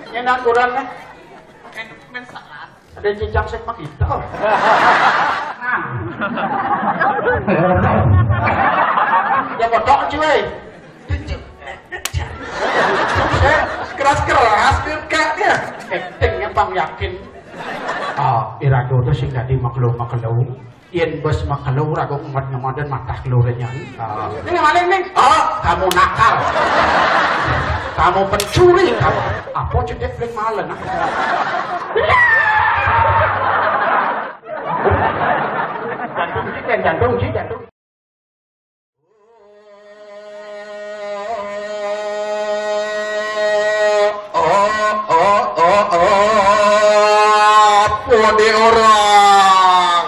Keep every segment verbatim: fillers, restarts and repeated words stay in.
Nyén kurang, eh. Ada cicak sing mah gitu. Nah. Ya bodoh cuy. Keras-keras dia. Actingnya pang yakin. Oh, irago tuh sing dadi makelo-makelo. Yén bos makelo rago ngemot-ngemotan matah keluarnya. Ah. Ini maling nih. Ah, kamu nakal. Kamu pencuri, kamu. Apa cedek paling malen, ah? Jantung sih, jantung sih, jantung. Oh, oh, oh, oh. Apa deh orang?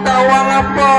Tawang apa?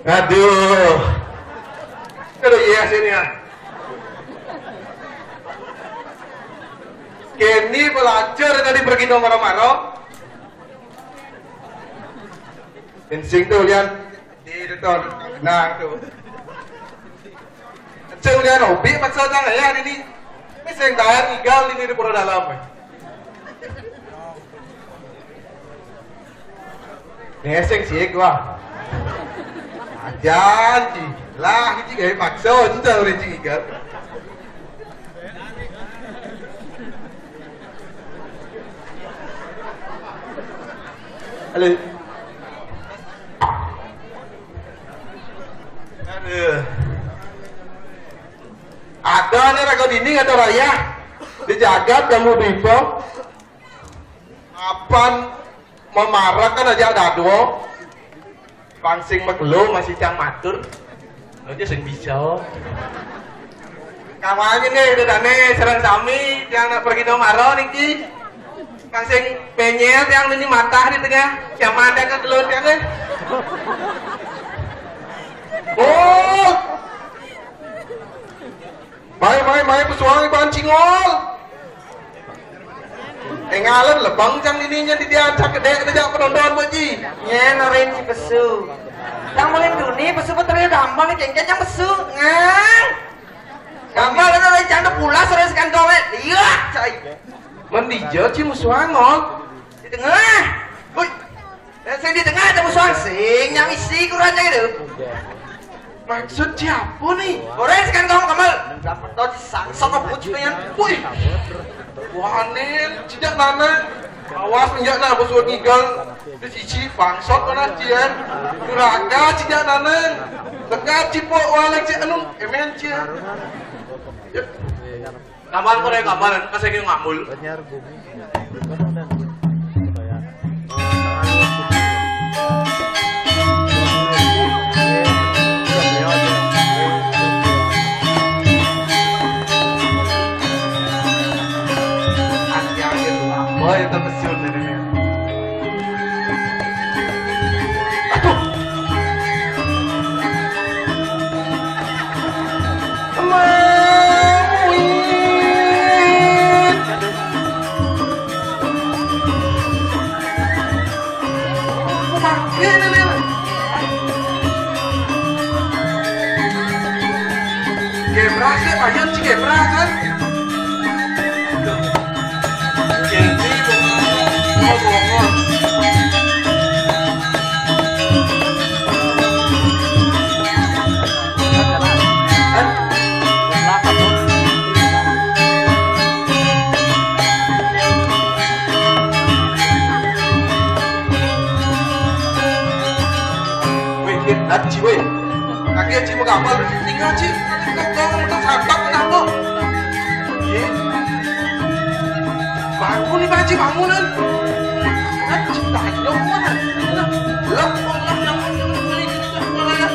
Aduh. Aduh, iya sini ya. Kéné belajar tadi pergi nomor maro. Insing tuh, Lian. Di depan. Nah, tuh. Sing udah hobi maksa tang ya ini. Ini sing tayar igal ini di Pura Dalam. Nih sing sih gua. Ajan sih. Lah ini kayak maksa cinta udah sing igal. Halo. Aduh. Ada nih raga dinding atau raya di jagat kamu dipo. Apan memarak kan aja ada dua. Pangsing makelo masih cang matur. Aja sing bisa. Kamane nih, dedane sareng sami yang nak pergi nomaro niki. Kang sing penyel yang ini matah di tengah, yang mandang ke gelut ya nih. Oh. Mai, mai, mai pesuang iban cingol. Ngalen lebang jang ini nya di dia cak gede gede jak penonton, Bu Ji. Nyen orin ci pesu. Yang paling duni pesu putri gampang, cengkeh yang pesu. Ngang. Gampang itu dari janda pulas, dari sekan kawet. Iya, cai. Mendija ci musuh angol. Di tengah. Woi. Dan sing di tengah ada musuh asing, yang isi kurangnya gitu. Maksud siapa nih? Orang sekarang kamu kamal. Dapat tau di sangsang apa sih pengen? Woi. Wah, nih, tidak nana. Awas, enggak nah, bos, buat ngigal. Di sisi bangsot mana, Cian? Duraga, tidak nana. Dekat cipok, walik, cik, anu, emen, Cian. Ya. Kamal ko rin, kamal. Kasi yung ngamul. Boy, itu kesiun ini. Aduh. Mamuin. Ini nih. Gebrak sih, ayo ci gebrak kan. Jadi, mau, mau, mau. Weh, Dit, Haji, weh. Kaki Haji mau gambar, tinggal Haji. Kau, kau, kau, sabar, kenapa? Iya. Bangun nih, Pak Haji, bangunan. Haji, tak ada mana. Lah, kau lah, jangan, jangan, jangan, jangan, jangan, jangan.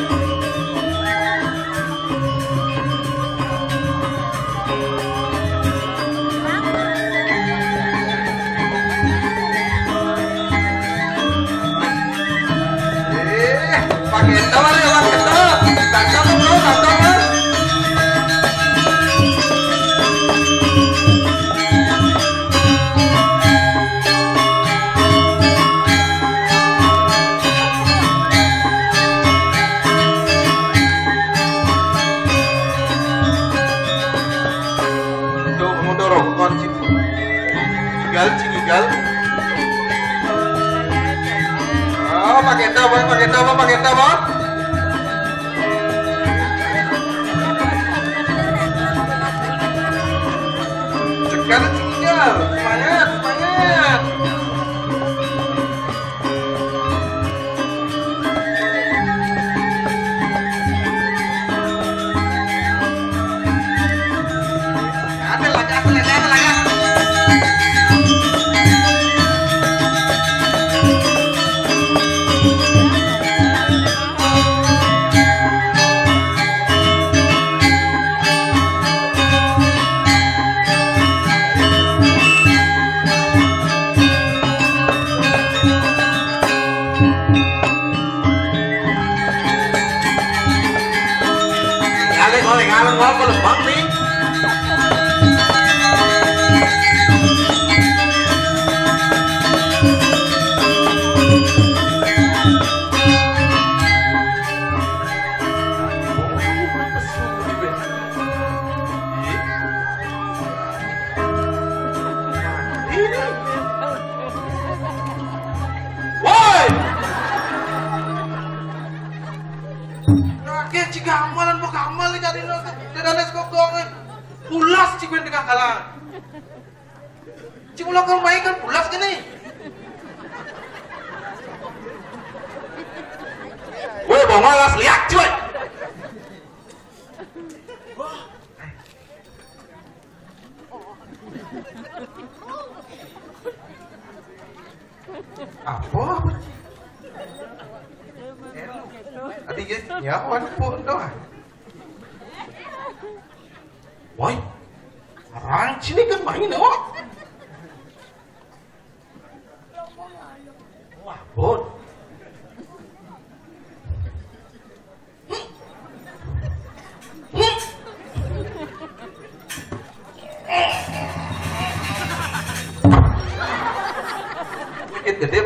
Eh, Pak Genta, mari, Pak Genta. Datang, bro, datang, Mas. Tuh, kamu dorong, kon, Cing. Gigal, Cing, gigal. Oh, pakai tau, Bang, pakai tau, Bang, pakai tau, Bang. Sekarang, Cing, gigal. Semangat, semangat. Ngalih oleh ngalih ngoleh bang nih. Woi! Kaget, ci gambalan, mau gambar nih, jadi nonton. Jadi ada sekok doang nih. Pulas, ci gue di kakalan. Ci ulang ke rumah ikan, pulas gini. Woi, mau malas, lihat, cuy. Apa? Tadi guys, nyawan pun doang. Woi, orang sini kan main, oh. Wah, bot.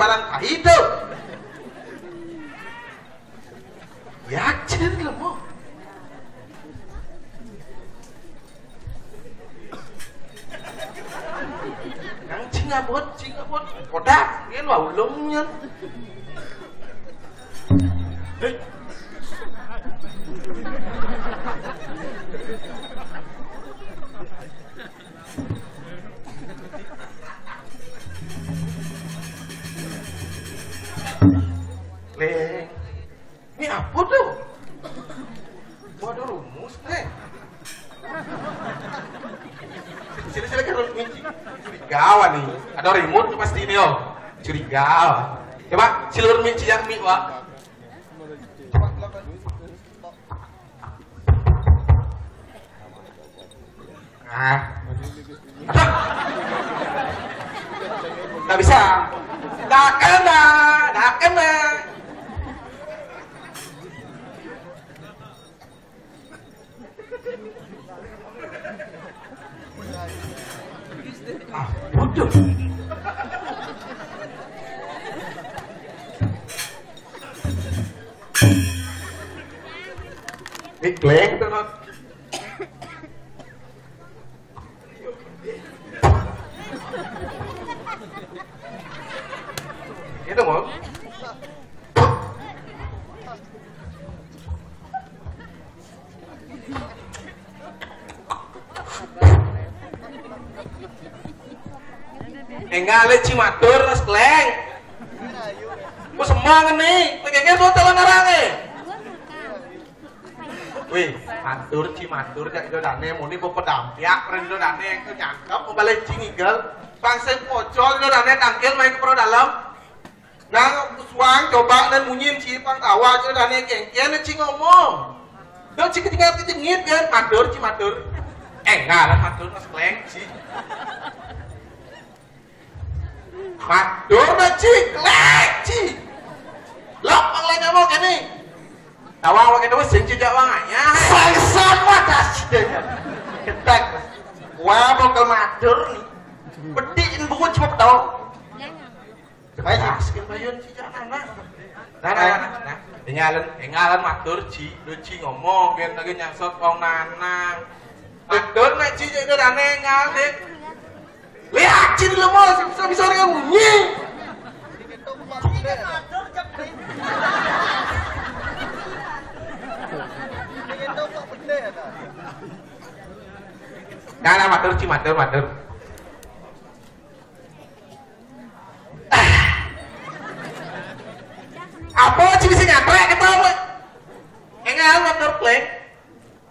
Barang kahi to. Yak, cing lemu. Nang cing abot, cing abot. Kodak, ngen wa ulung nyen. Hei. Leng. Ini apa tu? Waduh, rumus, Leng. Sini, sini, kan rumus. Curiga wa nih. Ada remote nih pasti ini, oh. Curiga wa. Coba, silur mi, ciak mi, wa. Ah. Aduh. Nggak bisa. Nggak kena, nggak kena. Ah, bodoh. Ini blank tuh, Mas. Itu, Mas. Enggak, le, ci matur, Mas Kleng. Ku semang nih, tegege so telan arange. Wih, matur, ci matur, jak ido dane, muni ku pedampiak, ren ido dane, ku nyangkep, ku balik ci ngigel. Bangsa pocol ido dane, tangkil main ke pro dalam. Nang suang coba nan munyin ci pang tawa, ido dane kengken, ci ngomong. Do ci ketinggal kecengit kan, matur, ci matur. Eh, enggak lah, matur, Mas Kleng, ci. Matur na ci, klek ci. Lok pang lain nyamuk ini. Tawang wae terus sing cijak wang aja. Sangsan wadah sih deh. Ketek. Wah, bakal matur nih. Pedik buku cuma tau. Baik, skin bayun cijak anak. Nah, nah, nah, nah. Tinggalan, tinggalan matur ci, lu ci ngomong biar lagi nyangsot wong nanang. Matur na ci jadi aneh ngal deh. Lihat, cin lemah, bisa-bisa dengan bunyi. Nah, nah, matur, ci, matur, matur. Apa, ci, bisa nyampe, ketawa? Enggak, matur, play.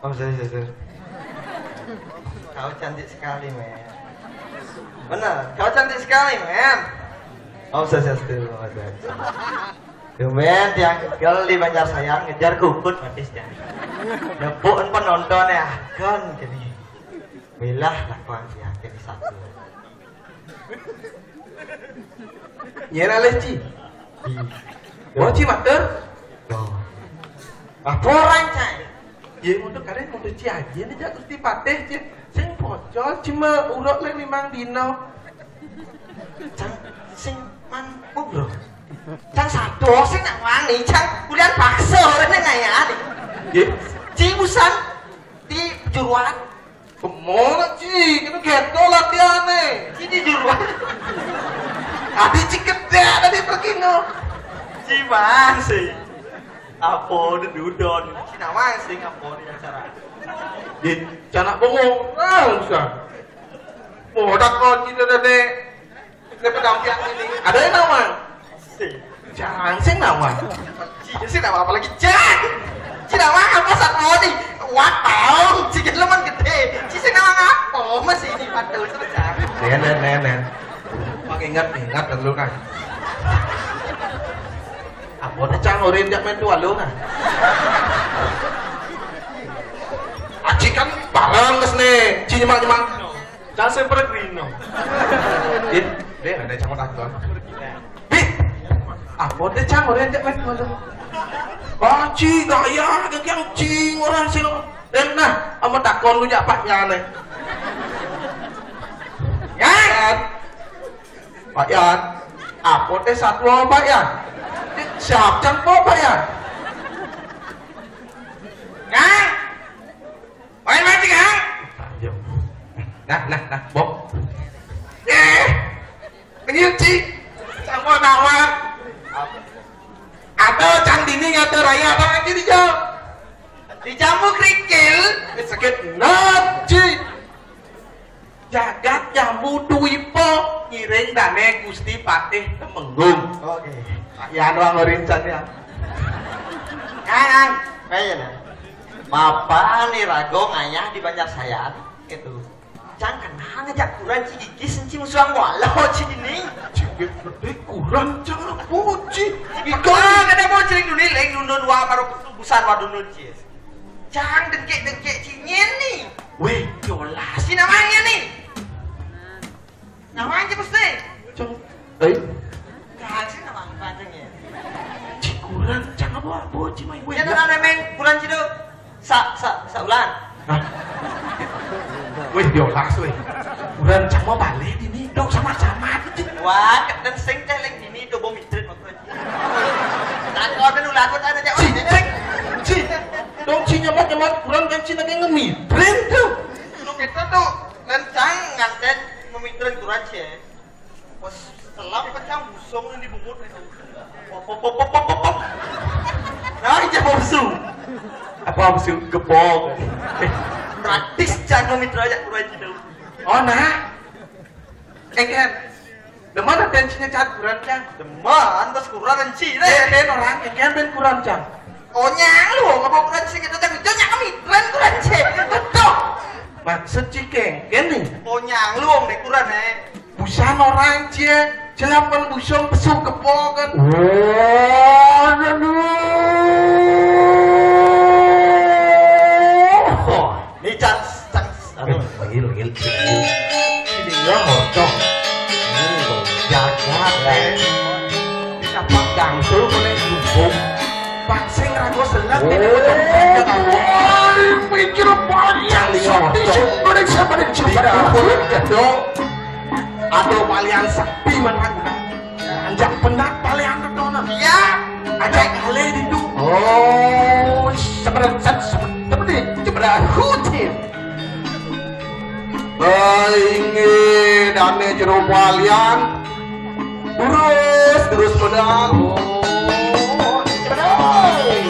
Om Swastiastu. Kau cantik sekali, men. Benar, kau cantik sekali, men. Om Swastiastu, Om Swastiastu. Tumben tiang kegel di Banjar Sayang ngejar kukut matis tiang. Nepuk penonton ya, kan gini. Milah lakuan tiang ke satu. Yen alih ci. Wah, ci matur. Tuh. Laporan, cai. Ye, untuk kalian untuk ci aja nih, jak Gusti Patih, ci. Sing pocol, cuma urut le limang dino. Cang, sing man, oh, bro. Cang satu, sing nak wani, cang ulian paksa, orang ngayani. Ye. Ci usan di juruan. Kemana, ci? Kena keto latihan nih. Ci di juruan. Adi ci gede tadi pergi no. Ci bang sih. Apa udah dudon? Ci nama sih apa di acara? Di canak bengong. Ah, usah. Modak kau ci dah deh. Ini pedampiak ini. Ada yang nama? Sing. Jangan sing nama. Ci sing nama apa lagi? Cang. Ci nama apa saat mau nih? Wah, tahu. Ci leman gede. Ci sing nama apa? Masih ini padu terus, Cang. Nen, nen, nen, nen. Pak ingat, ingat dulu kan. Apa tuh, Cang, orang jak main tua lu kan? Aci kan bareng kes nih. Ci nyemak-nyemak. Cang sing pergi no. Dit, deh, ada cang takon. Dit, apa deh, cang, orang ajak main bola? Aci gaya, geng cing orang sih lo. Dan nah, ama takon lu nyak Pak Yan, eh. Yan. Pak Yan. Apa téh satwa apa ya? Siap cang apa ya? Kang, main mancing, Kang. Nah, nah, nah, Bob. Eh, kecil cik. Sama nama. Atau cang dini atau raya atau lagi dijawab. Dijambu kerikil. Sakit nanti. Jagat Jambu Dwipa ngiring dané Gusti Patih Temenggung. Oké. Yan wang orincan ya. Kang, kayaknya nah. Mapan nih rago ngayah di Banjar Sayan gitu. Cang kenal ngajak kuran ci gigi senci musuang walo ci dini. Cigit gede kuran cang apa ci? Iko ada mau cering duni leng dundun wa baru besar wa dundun ci. Cang dengkek-dengkek ci nyen nih. Weh, yolah si namanya nih. Namanya mesti. Cang, eh, Cang si nama apa cang ya? Ci kuran cang apa apa ci mai weh. Ya tuh ada main kuran ci tuh. Sa sa saulan. Hah? Weh, yolah weh. Kuran cang mau balik ini dong sama-sama ci. Wah, kadang sing téh lagi ini tuh bom mitrit waktu. Takut kan ulah aku tanya jawab. Ci, ci, ci. Dong ci nyamat-nyamat kuran kan ci lagi ngemitrin tuh. Lu kita tuh lencang nganten memitrin kuran ci. Pas selam kacang busung yang dibungkut itu. Pop, pop, pop, pop, pop, pop. Nah, ini apa busung? Apa busung? Gepok. Praktis cang memitra aja kuran ci tuh. Oh, nah. Engken. Demen atensinya cat kuran cang. Demen, pas kuran ci deh. Engken orang, engken ben kuran cang. Onyang lu, ngapa kuran ci kita cang? Jangan kami, kuran kuran ci. Betul. Maksud ci kengken nih. Onyang lu, nih kuran eh. Busan orang cie, celap kan busung pesu kepokan. Waduh. Ini cang, cang, aduh, lagi, lagi, lagi. Ini ya horcok. Jagat, eh. Ini apa gangsul kene lubung. Paksing rago selat ini. Wah, pikir banyak. Soti sing Indonesia pada cipta. Dong. Aduh, palian sepi menang. Anjak pendak palian ketonan. Iya. Ajak kali di tu. Oh, sebenarnya seperti sebenarnya hutin. Inggih, dane jero palian. Terus, terus pedang. Oh, cepetai.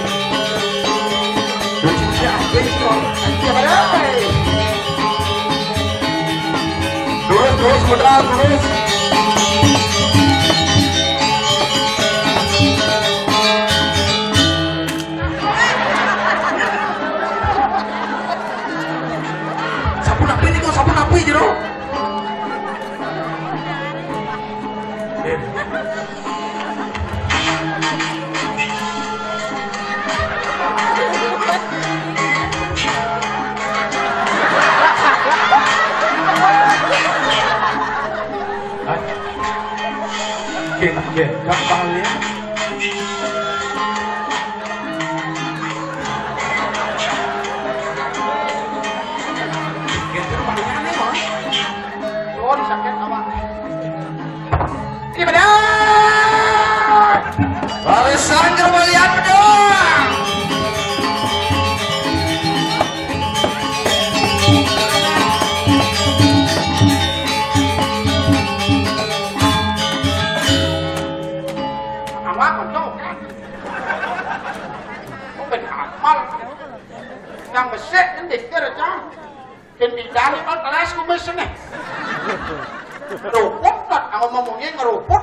Cepetai. Terus, terus pedang, terus. Sapu napi niku, sapu napi jero? Nggih, nggih, gampang ya. Pun sakit awak. Ini benar. Warisan kembalian dong. Awak betul kan? Kok ben amal? Nang besik kan dikir, Cang. Yen pindahi kok kelas kumisne. Ruput kok, aku ngomongnya ngeruput.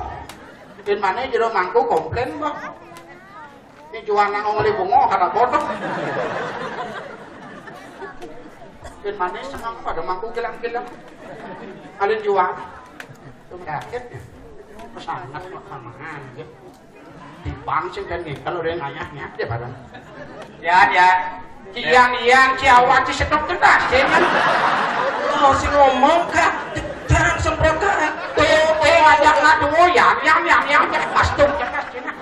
Yen mana jero mangku komplain, Mbah. Ini jualan ngomong di bungo, kata bodoh. Yen mana semang pada mangku kilang-kilang. Kalian jual. Itu kaget ya. Pesanan kok samaan, ya. Dipang sing kan nyekel ora ngayah-ngayah ya bareng. Ya, ya. Ci yang, yang, ci awak, ci sedok cerdas, ci kan. Oh, si ngomong, Kak. Jarang semprot, Kak. Tuh, tuh, ngajak ngadu, ya, yang, yang, yang, yang, pas tuh, cerdas, ci, nah.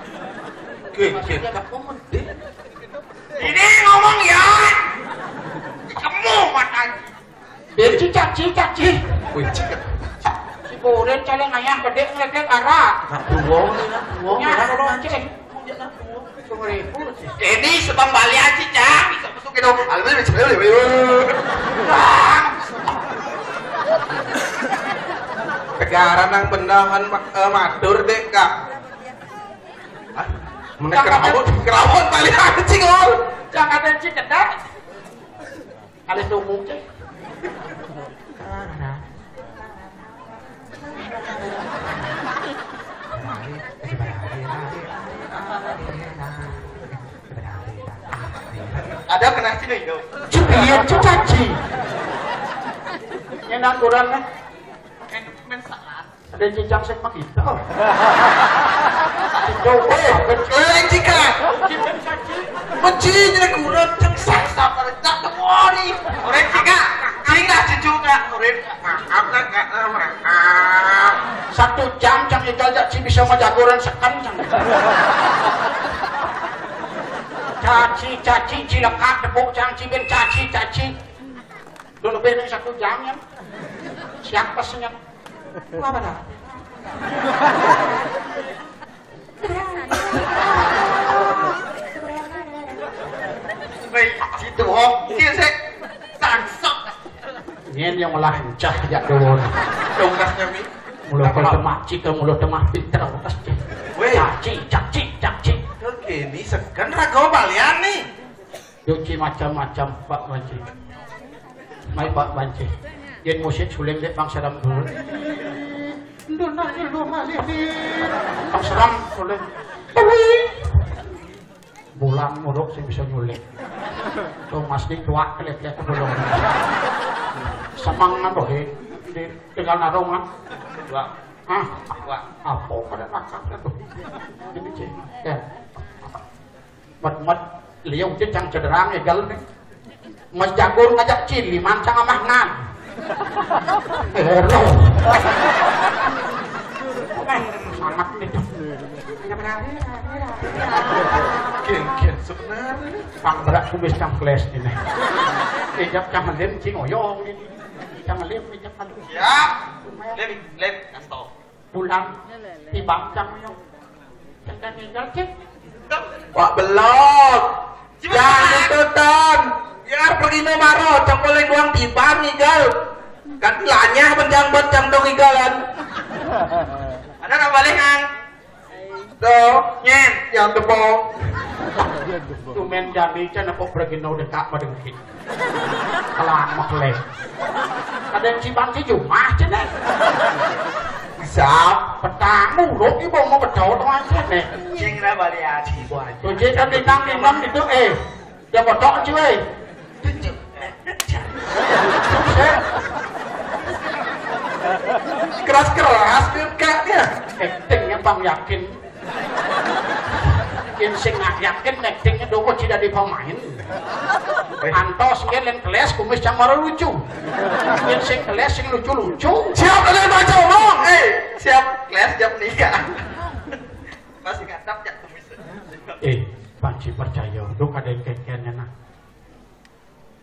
Oke, oke. Ini ngomong, ya. Kamu matanya. Dia cicak, cicak, ci. Wih, cicak. Si Boren Calon ayah gede ngedek arah. Nak buang, nak buang, Nyah, nak buang, cek. Nak buang. Sungribu, cek. Ini sebang balian, cek, Cang. Bisa masuk gitu. Alhamdulillah, bisa, bisa, bisa. Tegaran nang bendahan ma-, eh, matur deh, Kak. Hah? Mana kerawon, kerawon balian, cek, ol. Jangan ada cek, cedak. Alis dungu, cek. Ada kena sini, yo. Cek, iya, cek, caci. Enak kurang, eh. Main, main saat. Ada cicak sing mah gitu. Cicak, eh, kecil cika. Cicak caci. Meci jadi kurang cek sak sabar cak temori. Orang cika, cing lah cucu kak. Orang maaf lah kak, maaf. Satu jam cang igal jak ci bisa majagoran seken cang. Caci, caci, cilekat, tepuk cang cibin, caci, caci. Dulu lebih dari satu jam ya. Siang pesnya. Apa dah? Wei, situ, oh, iya, sih. Tangsok. Nyen yang malah encah jak dulu. Dongkas kami. Mulu kau temak cik, mulu temak pinter, atas cik. Wei. Caci, caci, caci. Oke, ini segan raga balian nih. Duci macam-macam, Pak Manci. Mai, Pak Manci. Yen musik suling dek Bang Seram dulu. Ndun aja lu malih di Bang Seram suling. Wih. Bulan muruk sih bisa nyuling. Tuh Mas di tuak kelek-kelek belum. Semang apa di, di tinggal narungan. Dua. Hah? Dua. Apa pada nakal tuh? Ini cek. Ya. Mat-mat liau cecang cederang egal nih. Mas jagur ngajak cili mancang amah nan. Ero. Eh, sangat nih. Geng-geng sebenarnya. Pang berak kumis cang flash ini. Ijab cang lim cing oyong ini. Cang lim ijab aduh. Siap. Lim, lim, kasih tau. Pulang. Tibang cang yo. Cang tinggal cik. Wak belok. Jangan tuntutan. Ya pergi no maro, cang boleh buang tibang igal. Kan lanyah penjangbat cang dong igalan. Ada nak balik ngang. Tuh, nyen, yang tepung. Tumen jani cang apa pergi no dekat madengkin. Kelamak leh. Ada yang cibang ci jumah cene. Bisa. Petang muruk ibu mau betul tuh aja nih. Cing lah balik aja ibu aja. Tuh cik kan bintang bintang gitu eh. Dia botok cuy. Keras-keras dia kak dia. Actingnya bang yakin. Yen sing yakin actingnya doko tidak di pemain. Antos nggih len keles kumis cang mara lucu. Yen sing keles sing lucu-lucu. Siap kalian baca omong. Eh, siap keles jam nikah. Masih ngadap ya kumis. Eh, panci percaya, lu kadang kekenya nah.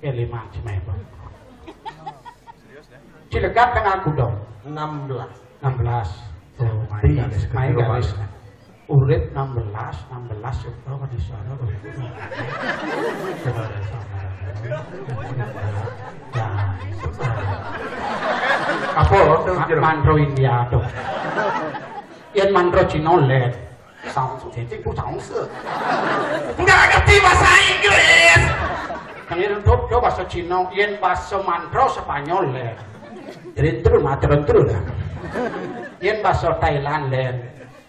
Keliman Cimebon. Cilekat tengah kuda. Enam belas. Enam belas. Oh, main garis, main garis. Urip enam belas, enam belas suka di sana. Apa? Mandro India tuh. Yang mandro Cina leh. Sangsu, cicing ku sangsu. Nggak ngerti bahasa Inggris. Kan itu tuh, tuh bahasa Cina, yen bahasa Mandarin Spanyol leh. Jadi terus mah terus terus lah. Yen bahasa Thailand leh.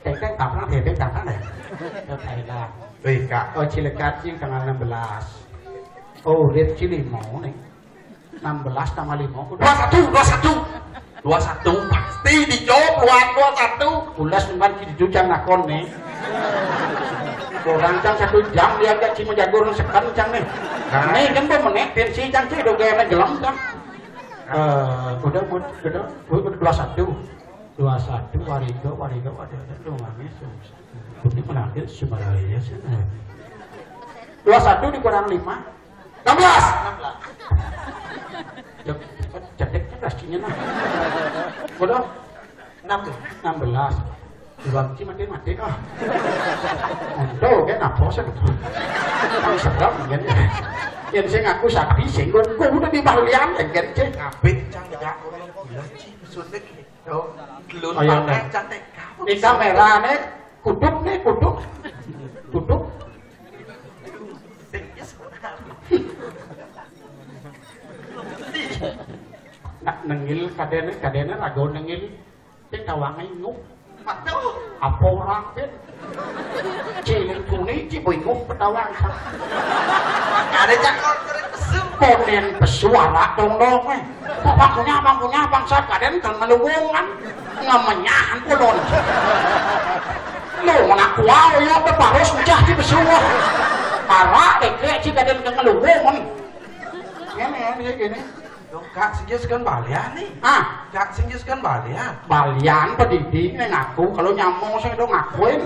Teng teng tampang, teng teng tampang leh. Ke Thailand. Wih, Kak. Oh, Cilekat sing tanggal enam belas. Oh, lihat cili mau nih. Enam belas tambah lima, dua satu, dua satu. Dua satu pasti dijawab luar dua satu. Ulas numan ki dijujang nakon nih. Orang cang satu jam dia gak cuma jago orang sekan cang nih. Nah. Nih kan gua menit pensi cang cek udah gaya gelem cang. Eh, udah, udah, udah, udah dua satu. Dua satu, wariga, wariga, ada, ada, tuh, nangis, tuh. Ini menangis, sebenarnya, sih. Dua satu dikurang lima. Enam belas. Enam belas. Ya, cedek, cedek, cedek, cedek, nah. Bodoh. Enam, enam belas. Dua biji mati-mati, ah. Untuk, kan, apa sih? Kan serem, kan? Yang saya ngaku sapi, singgung. Gua udah di balian, kan, cek. Kabeh cang ya, orang gila, Ci. Maksudnya gitu. Telur. Oh, iya, pakai, bener. Cang, teh, kamu. Ini bisa kamera, nih. Kutuk, nih, kutuk. Kutuk. Iya, sebenarnya. Nak nengil kadene, kadene rago nengil. Cek tawange nguk. Waduh. Apa orang, Ben? Cilik kuning, ci boy nguk petawang. Ada cakol kulit pesu. Konen pesu arak dong-dong, eh. Bapaknya, bangkunya, bangsa kaden kan ngeluwungan. Ngemenyahan kulon. Lu ngaku aja, ya, beparus ucah ci pesu. Arak, dek, ci kaden kan ngeluwungan. Ini, ini, ini. Yo, Kak, sing jelaskan balian nih. Ah. Kak, sing jelaskan balian. Balian pedidi ning aku, kalau nyamuk sing do ngakuin.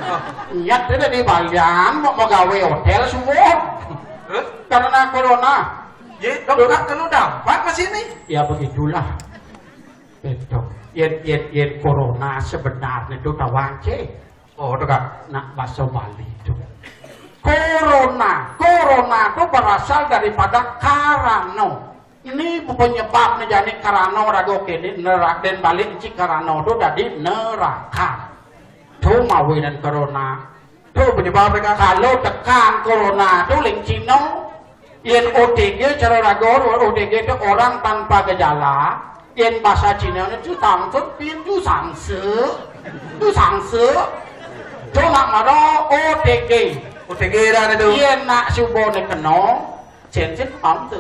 Oh. Niat dia dari balian, mau, mau gawe hotel semua. Terus? Karena corona. Ya, dok, Kak, kan udah empat masih nih. Ya, begitulah. Betul. Yen, yen, yen corona sebenarnya itu tawang, Cek. Oh, itu, Kak. Nak bahasa Bali itu. Corona, corona itu berasal daripada karano. Ini penyebabnya jani karano rago kene, neraden balik ci karano itu dari neraka. Itu mawinan corona. Itu penyebabnya, Kak. Kalau tekan corona itu ling Cino, yen O T G cara rago, O T G itu orang tanpa gejala. Yen bahasa Cina itu tangkep pin tu sangse. Tu sangse. Cuma maro O T G. O T G dah ada tu. Yen nak subo ne keno, cen-cen pangse.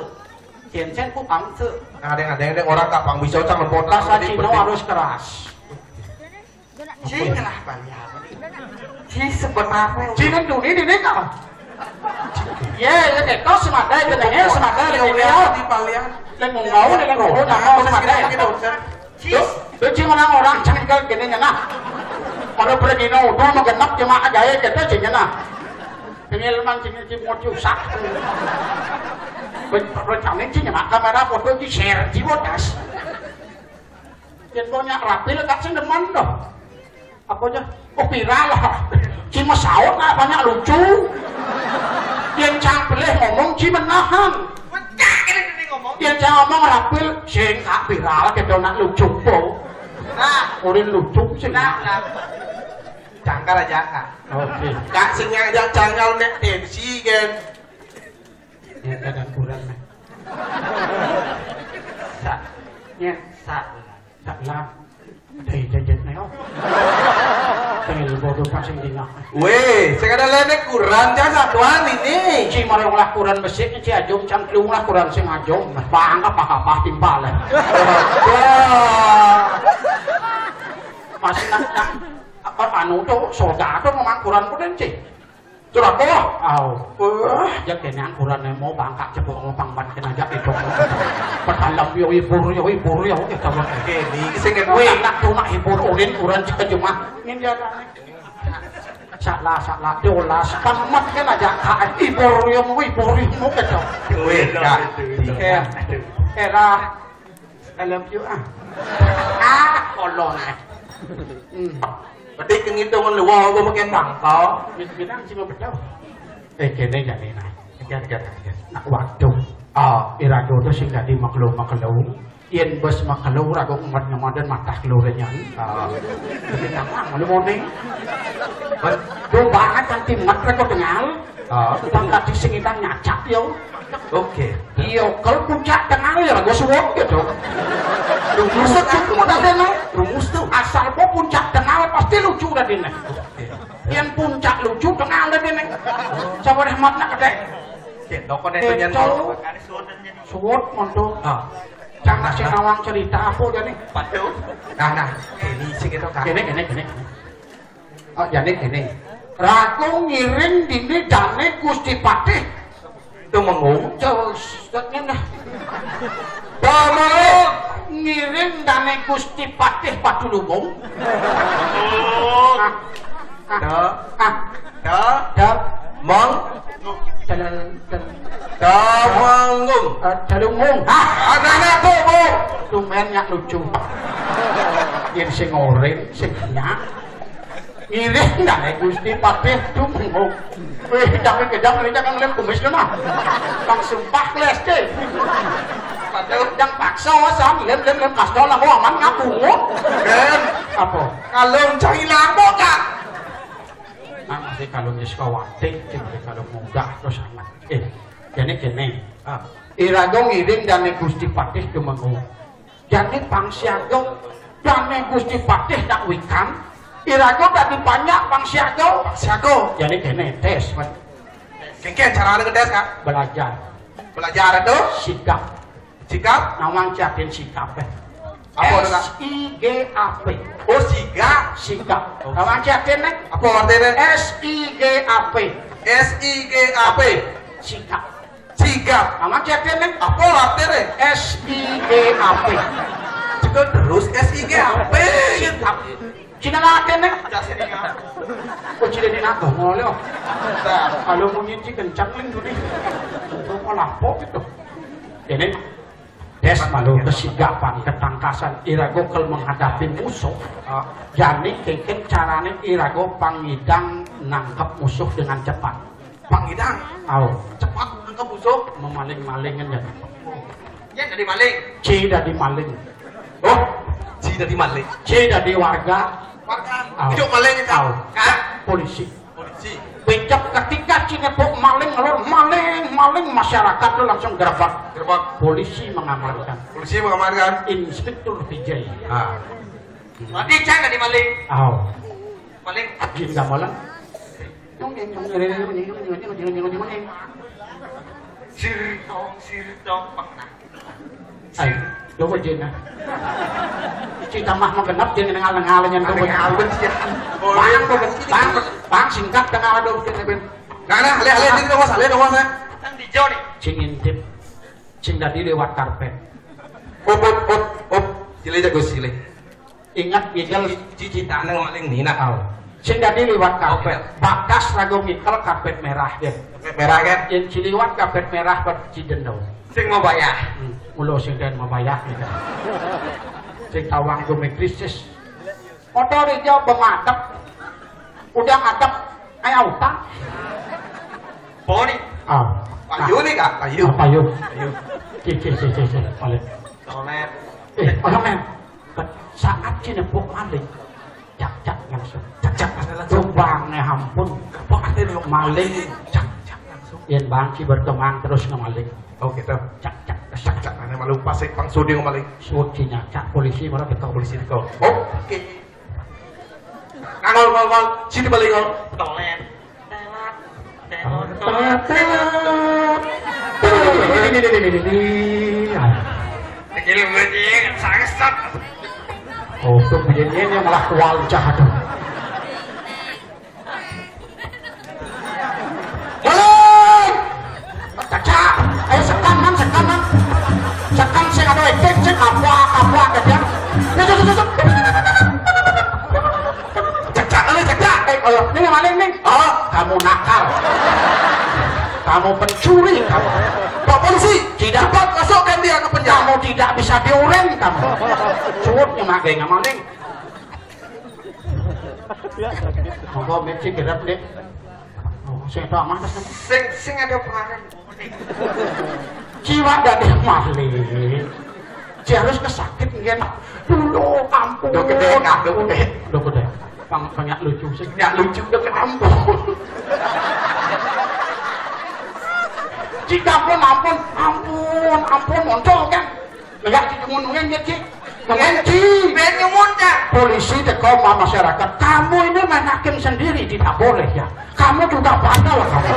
Cen-cen ku pangse. Ada, ada, ada orang tak pang bisa cang lepot. Bahasa Cina harus keras. Ci ngelah balian. Ci sebenarnya. Ci nang duni di ning apa? Ya, ya, kok semadai, jenenge semadai, ya, ya, di balian. Lek mau, lek mau, nak mau semadai. Ci. Tuh, tuh, ci orang-orang cengkel gini, nyenah. Pada pergi no, udah mau genap, cuma gawe kita, ci, nyenah. Tinggal man, ci, ci, mau ci usak. Rencana, ci, nyenah, kamera foto, ci, share, ci, bodas. Yen kok nyak rapil, Kak, sing demen, doh. Apa aja? Oh, viral lah. Ci mesaut, nak, banyak lucu. Yen cang pelih ngomong, ci menahan. Pecah ini, ini ngomong. Yen cang ngomong rapil, sing, Kak, viral, kita nak lucu, po. Nah. Urin lucu, sing. Nah, nah. Jangkar aja, Kak. Oke. Kak, sing ngajak channel nek tensi, kan. Ya, kadang kurang, nah. Sa-, ya, sa-, salah. Dai jajet ne, oh. Tengil bodoh pasang dina. Weh, sing ada lenek kurang, jangan satuan ini. Ci marong lah kurang besik, ci ajum, cang kelung lah kurang sing ajum. Bang, apa-apa timpal, eh. Wah. Masih nak, nak, apa, anu tuh, soda tuh memang kurang pun, ci. Curako. Au. Wah, ya kene angkuran mau bangkak cepok mau pangban kena jak itu. Pedalam yo ibur yo ibur yo kita buat. Kene sing kowe nak tuh nak ibur ulin uran cek jumah. Ngin dia. Salah, salah, dolas, pamat kan aja, ah, ibur yo mau ibur yo mau kita. Kowe, Kak. Eh, eh, lah. I love you, ah. Ah, kolon. Hmm. Berarti kengitungan lu, wah, gua makin bangkau. Gitu bilang sih mau betul. Eh, kene jadi nah. Kejar, kejar, kejar. Nak waduh. Ah, irago tuh sing jadi makhluk-makhluk. Yen bos makhluk, rago umat ngemadan matah kelurnya. Ah. Jadi nama, malu moning. Tuh banget kan timat rago dengal. Ah. Tukang tadi sing kita nyacak, yo. Oke. Iya, kalau puncak tengah ya, gua suwon gitu. Rumus tuh, aku mau tanya, no. Rumus tuh. Asal mau puncak tengah pasti lucu udah dine. Oke. Yang puncak lucu tengah udah dine. Coba deh, mat nak kedek. Cek, toko deh, tuh, yang Cok. Suwon monto. Ah. Jangan sing nawang cerita apa jadi. Waduh. Nah, nah. Ini sih gitu, Kak. Ini, ini, ini. Oh, jane kene. Rago ngiring dini dane Gusti Patih. Tumenggung. Jauh, ngene. Damel ngiring dane Gusti Patih Padulubung. Ah, ah, Da. Ah. Da. Da. Mong. Dalal, dal-, Damenggung. Eh, Dalunggung. Ah, anak-anak, Bu, Bu. Tumben nyak lucu. Yén sing oren, sing kenyang. Ngiring dané Gusti Patih dumengung. Wéh, jangan kejam, ini jangan lem kumis kena. Bang sumpah kleste. Padahal yang paksa san, lem, lem, lem, kasih lah, kok aman ngaku. Kan? Apa? Kalau cari lampu, Kak. Nah, masih kalau Niskawati, masih kalau mudah, terus amat. Eh, kene, kene. Ah. Iraga ngiring dané Gusti Patih dumengung. Jani pang siaga, jani Gusti Patih nak wikan, iraga dadi panjak pang siaga. Pang siaga. Jani kene, tes, Mas. Kéngkén carané ngedes, Kak? Belajar. Belajar itu? Sikap. Sikap? Nawang ciatin sikap, eh. Apa itu, Kak? S I G A P. Oh, sigap. Sikap. Oh. Nawang ciatin, eh? Apa artinya? S I G A P. S I G A P. Sikap. Sigap. Amat yakin nih? Apa artinya? S I G A P. Juga terus S I G A P. Sigap. Cina latihan nih. Ada sini, Kak. Oh, cina ini nangkep, mulai, oh. Kalau mau nyinci kencang nih, dulu. Mau lapor gitu. Ini des malu kesigapan, ketangkasan, iraga kel menghadapi musuh. Ah. Jani kéngkén carané iraga pang ngidang nangkep musuh dengan cepat. Pang ngidang. Au. Cepat nangkep musuh. Memaling-malingin ya. Ya, dadi maling. Ci dadi maling. Oh, ci dadi maling. Ci dadi warga. Warga. Au. Hidup maling itu. Au. Kan? Polisi. Polisi. Becak ketika ci nepuk maling, ngelor maling, maling, masyarakat tuh langsung gerbak. Gerbak. Polisi mengamankan. Polisi mengamankan. Inspektur Vijay. Ah. Mati cang dadi maling. Au. Maling. Jin gamelan. Sir tong, sir tong, pernah. Ayo, coba jin, ah. Cita mah mah genep, jin nengah-nengah, nyen coba. Nengah, ya. Bang, bang, bang, singkat tengah ada, jin, ben. Nah, nah, lihat, lihat, ini dong, lihat dong, saya. Nang di Joni. Cing intip. Cing tadi lewat karpet. Up, up, up, up. Silih jago silih. Ingat, Gigel. Ci-, cicitane maling nina. Au. Sing dadi liwat karpet. Oh, iya. Bakas rago ngikel karpet merah, ya. Karpet merah, kan? Yang ciliwat karpet merah, buat cidendo. Sing mau bayar. Hmm, ulo sing den mau bayar, gitu. Sing tawang geometris. Motor hijau pemadep. Udah ngadep. Ayo, utang. Boni. Ah. Payu nih, Kak, payu. Ah, payu. Payu. Cik, cik, cik, cik, cik. Balik. Tonet. Eh, orang men. Saat ci nepuk maling, cak-cak langsung. Cak-cak langsung. Lubangnya ampun. Apa artinya lu? Maling. Cak-cak langsung. Yen bangki berkembang terus ngemaling. Oh, gitu. Cak-cak. Cak-cak. Mana malu pasik pang sudi ngemaling. Suci nyacak polisi malah teko. Polisi teko. Oh, oke. Ngangol, ngol, ngol. Sini balik, ngol. Tolen. Telat. Telat, telat, telat. Ini, ini, ini, ini. Kecil gue, Cing. Sangsat. Oh, tuh, begini yang malah kual jahat. Mulai. Cak, cak. Ayo sekan, man, sekan, man. Sekan sing ada etik, sing apa, apa, ada dia. Yuk, yuk, yuk, yuk. Cak, cak, ayo, cak, cak. Eh, oh, ini maling nih. Oh, kamu nakal. Kamu pencuri, kamu. Pak polisi, tidak. Cepat masukkan dia ke penjara. Kamu tidak bisa diuren, kamu. Cuwut nyemak gaya maling. Monggo, Mek, sing gerep, Nek. Oh, sing ada aman, Mas. Sing, sing ada pengaruh. Jiwa dadi maling. Ci harus kesakit, nggih. Dulu, ampun. Udah gede, Kak, udah gede. Udah gede. Bang, banyak lucu sih. Banyak lucu, udah gede, ampun. Ci, ampun, ampun. Ampun, ampun, muncul kan. Enggak dinyumun, nggih, Ci. Nggih, Ci. Ben nyumun, Kak. Polisi teko sama masyarakat. Kamu ini main hakim sendiri, tidak boleh, ya. Kamu juga bandel, kamu.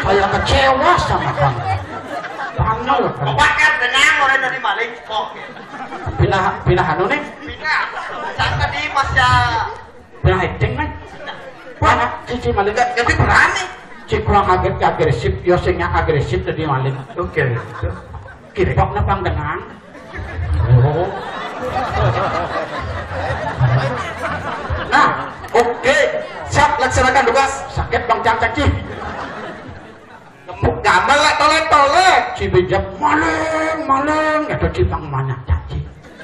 Saya kecewa sama kamu. Bandel, kamu. Bapak kan tenang, orang dari maling, kok. Pindah, pindah anu nih. Pindah. Saya tadi masih Pindah acting, nih. Wah, Cici maling. Nggak, nggak berani. Ci kurang agresif, agresif, yo sing agresif tadi maling. Oke. Kipok napa dengan? Oh. Nah, oke. Siap, laksanakan tugas. Sakit, Bang, cang caci. Gambar lah, tolek-tolek. Ci bejap, maling, maling. Ada ci, Bang, mana caci?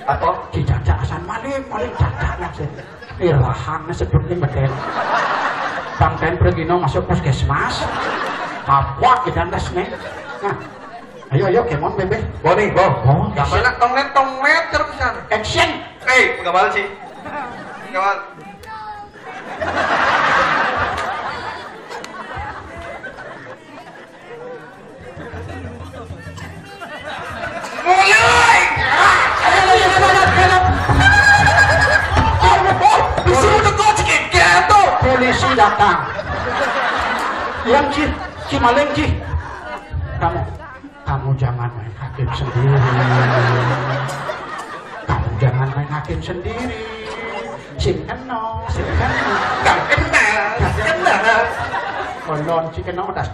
Apa? Dijajak asan maling, maling jajak langsung. Irahan sedut ning beden. Bang Ten Pregino masuk puskesmas. Apa kita tes nih? Nah, ayo, ayo, kemon, bebe. Boni, bo. Oh, gampang nak tonglet, tonglet terus pisan. Action. Eh, pegawal sih. Pegawal. Mulai. Polisi datang. Yang Ji, Ji maling Ji. Kamu, kamu jangan main hakim sendiri. Kamu jangan main hakim sendiri. Sing kena, sing kena. Gak kena, gak kena. Kolon si kena das.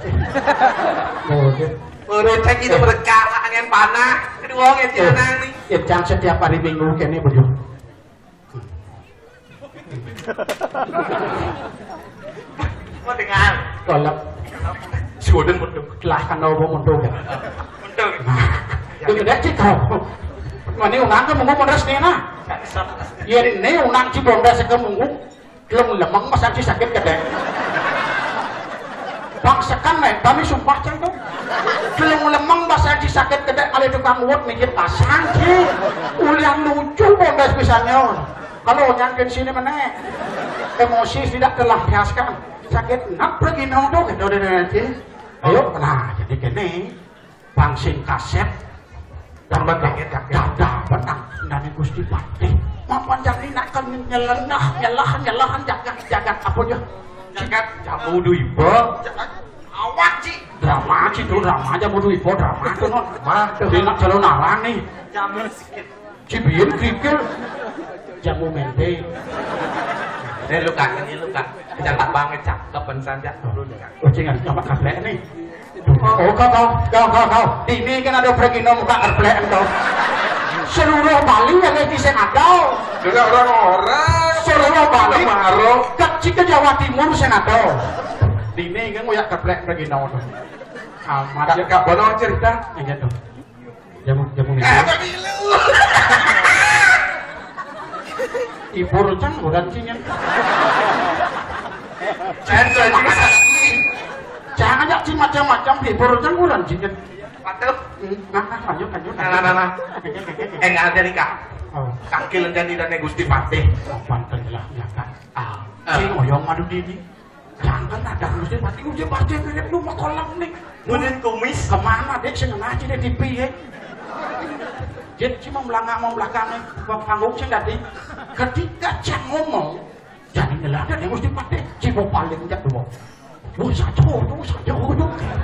Bodoh. Urut saya gitu berkala angin panah. Kedua yang tidak nang nih. Yang setiap hari Minggu kene bodoh. Mau dengar. Kolak. Sudah mundur. Lah kan mau mundur ya. Mundur. Nah, itu gede sih kau. Mana unang ke munggu modras nih nah. Ini unang si bondas ke munggu. Telung lemeng Mas Haji sakit gedek. Bang sekan nek, kami sumpah cang tuh. Telung lemeng Mas Haji sakit gedek kali tukang uwut mikir pasang sih. Ulian lucu bondas pisannya. Kalau nyangkin sini meneh. Emosi tidak terlampiaskan. Sakit nak pergi nong tuh gitu deh nanti. Ayo, nah jadi gini. Bang sing kasep. Tambah kaget, kaget. Dada benang nani Gusti Patih. Mapan jani nak kan nyelenah, nyelah, nyelahan jagat, jagat apa aja? Jagat jamu duiba. Awak sih. Drama sih tuh, drama aja mau duiba, drama tuh non. Mah, tuh. Dia nak calon arang nih. Jamu sikit. Cibian kerikil. Jamu mente. Eh, lu kan, ini lu kan. Jangan banget cakep saja. Lu dengar. Oh, jangan sama kaplek nih. Oh, kau, kau, kau, kau, kau. Di ini kan ada pergi nong muka kaplek kau. Seluruh Bali yang lagi sing ada. Juga orang-orang. Seluruh Bali. Maro. Kecil ke Jawa Timur sing ada. Di ini kan mau ya kaplek pergi nong. Amat. Kak, kak, boleh cerita? Yang gitu. Jamu, jamu minum. Eh, pemilu. Ibu rencang kurang cinyen. Jangan, jangan. Jangan ya, ci macam-macam, ibu rencang kurang cinyen. Patuh. Hmm, nah, nah, lanjut, lanjut, nah, lanjut. Nah, nah. Eh, nggak ada nih, Kak. Oh. Kaki lenjani dan Gusti Patih. Oh, banten lah, ya, Kak. Ah. Eh. Sing oyong madu dini. Jangan ada Gusti Patih, Gusti Patih mirip lu mau kolam nih. Badan kumis. Kemana dek sing ngaji dek di piye? Dia cuma melangkah mau belakangnya, panggung sing tadi. Ketika cak ngomong, jadi ngelada dek Gusti Patih, cuma paling jak dua. Wah, saja, wah, saja, wah.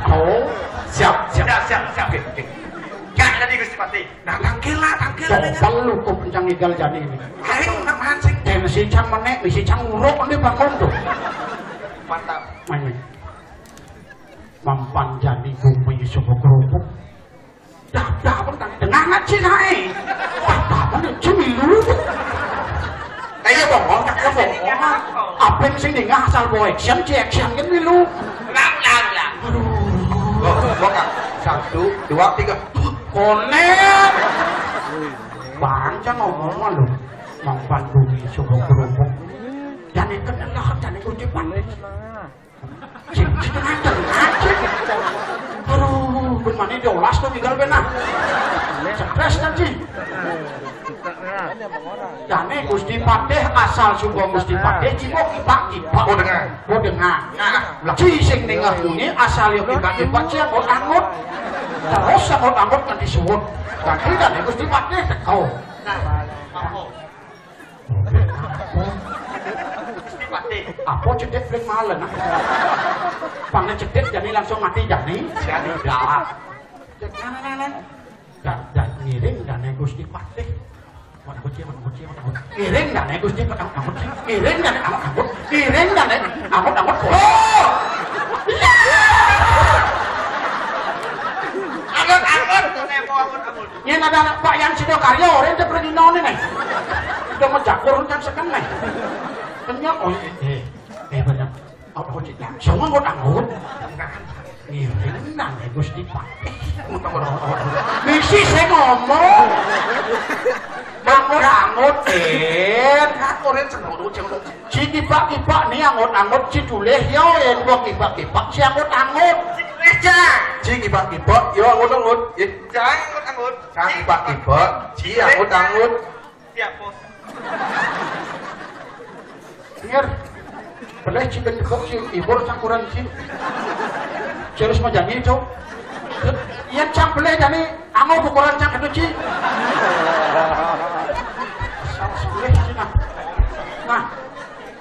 Oh, siap, siap, siap, siap, siap. Oke, oke. Gak tadi Gusti Patih. Nah, tangkil lah, tangkil lah. Coba lu kok kencang igal jani ini. Ayo, nak mancing. Tensi cang menek, misi cang uruk, ini bangun tuh. Mantap. Main. Mampan jani bumi subuh kerupuk. Dah, dah, pun tadi tengah ngaji naik. Wah, apa nih, cemilu. Ayo, bongong, tak ada bongong. Apa yang sing dengah asal bawa action, ci action kan milu. Ulang, ulang, ulang. Aduh. Loh, loh, Kak. Satu, dua, tiga. Konek. Bang, jangan ngomong lu. Mampan bumi subuh kerupuk. Jangan kenal lah, jangan kunci panik. Cing, cing, nganceng, nganceng. Aduh, ben mani diolas tuh tinggal ben ah. Stres kan, cing. Jane Gusti Patih asal sungguh Gusti Patih, cimo kita kita. Oh, dengar. Oh, dengar. Nah, ci sing nengah bunyi asal yo kita kita, ci anggut anggut. Terus anggut anggut nanti suwun. Jadi jane Gusti Patih teko. Nah, apa? Gusti Patih. Apa cedek paling malen, ah? Pangnya cedek jadi langsung mati jadi. Jadi dah. Nah, nah, nah, nah. Dan, dan ngiring dan Gusti Patih. Mana kuci, mana kuci, mana kuci. Ngiring dan Gusti Patih, mana kuci. Ngiring dan mana kuci. Ngiring dan mana kuci. Oh! Iya! Anggut, anggut. Yen ada anak Pak Yan Sidokarya, orang itu pergi nol ini. Udah mau jakur kan sekarang nih. Kenyang, oh, eh, eh, eh, banyak. Oh, oh, cik, jangan kau takut. Ngiring nang Gusti Patih. Misi saya ngomong. Bang Eh, kan orang sing ngono, sing ngono. Ci kibak-kibak ni angut-angut, ci dulih yo, yen wong kibak-kibak, ci angut-angut. Ci dulih, Cang. Ci kibak-kibak, yo angut-angut. Eh, Cang angut-angut. Cang kibak-kibak, ci angut-angut. Siap, Bos. Ngir. Pelih ci ben kok ci ibur campuran ci. Ci harus manjani, Cuk. Yen cang pelih jani anu ukuran cang itu ci. Salah sepelih ci nah. Nah,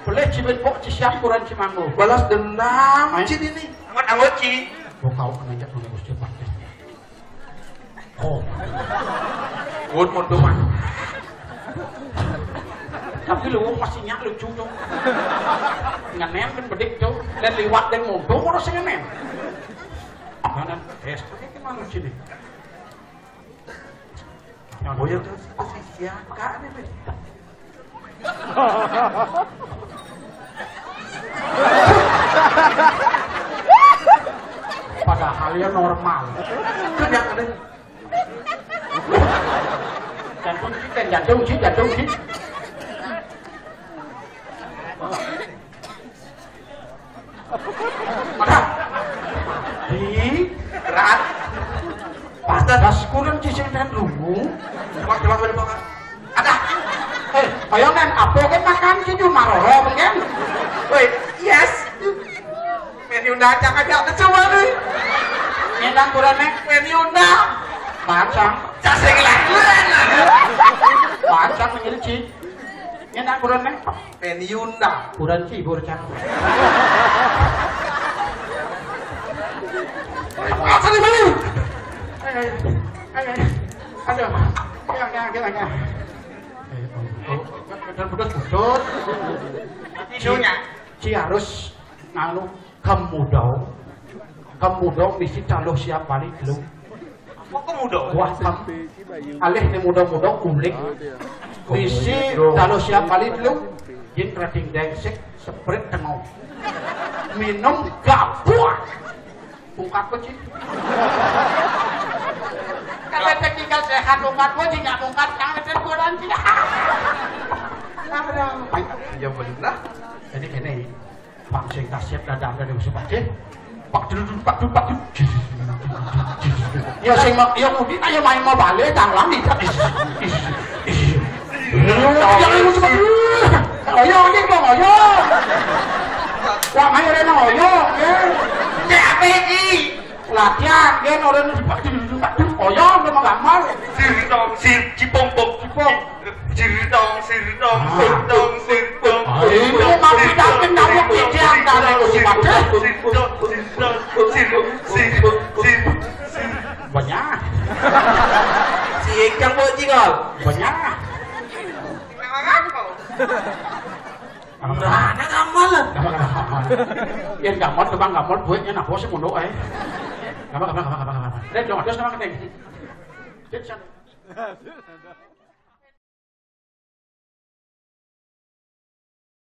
pelih ci ben kok ci siap ukuran ci manggo. Balas dendam, Ayo. Ci ini. Angut-angut, Ci. Kok kau kena jak nunggu Gusti Patih. Oh. Ngun mundur, Mas. Tapi lu masih nyak lucu, Cuk. Ngenen kan bedik, Cuk. Dan liwat dan mundur orang sing ngenen. Mana? Es, pakai ke mana sini? Yang boyok tuh si siapa nih, Bek? Padahal ya normal. Kan yang ada. Jantung sih, kan jantung sih, jantung sih. Ada. Di. Berat. Pasta das kurang cicing dan rungu. Coba, coba, coba, coba. Ada. Eh, ayo, Nen, apa kan makan sih, cuma roro, kan? Woi, yes. Menu nacang aja, ada coba nih. Enak kurang, Nen. Menu nacang. Pacang. Casing lagi. Pacang, menjadi ci. Enak kurang, Nen. Pensiun dah. Kurang ci, bocah. Apa nih, Bang? Ayo, ayo, ayo, ayo. Aduh. Ayo, ayo, ayo, ayo. Eh, oh, oh, dan putus-putus. Isunya. Ci harus nganu. Kemudau, kemudau misi taluh siap balik lu. Apa kemudau? Wah, kam-, alih ni mudau-mudau ulik. Misi taluh siap balik lu. Jin kerating dengsik, seprit tengok. Minum gapuak. Bungkat ko, Ci. Kalau teknikal sehat, bungkat ko, Ci, nggak bungkat, yang ada kurang, Ci. Ada. Ya benar. Jadi gini. Bang sing kasih dadang dari musuh pacin. Pak dulu, pak dulu, pak dulu. Ya sing mak, ya mudi ayo main mau balik, tanglang di. Jangan musuh pacin. Oh ya, ini bang, oh ya. Wah, main rena, oh ya. Ya, apa ini? Latihan, kan orang musuh pacin. Oh ya, udah menggambar. Sir, sir, cipong, pong, cipong. Sirtong, sirtong, sirtong, sirtong. Ah, ini mau mampir dapin kamu pikiran dari musim ada. Sirtong, sirtong, sirtong, sirtong, sirtong, sirtong. Banyak. Si Ikang mau jingol. Banyak. Mana gamal? Ya gamal, tukang gamal, duitnya napa sih mundur, eh? Gamal, gamal, gamal, gamal, gamal. Dia jangan terus nama keting. Dia sana.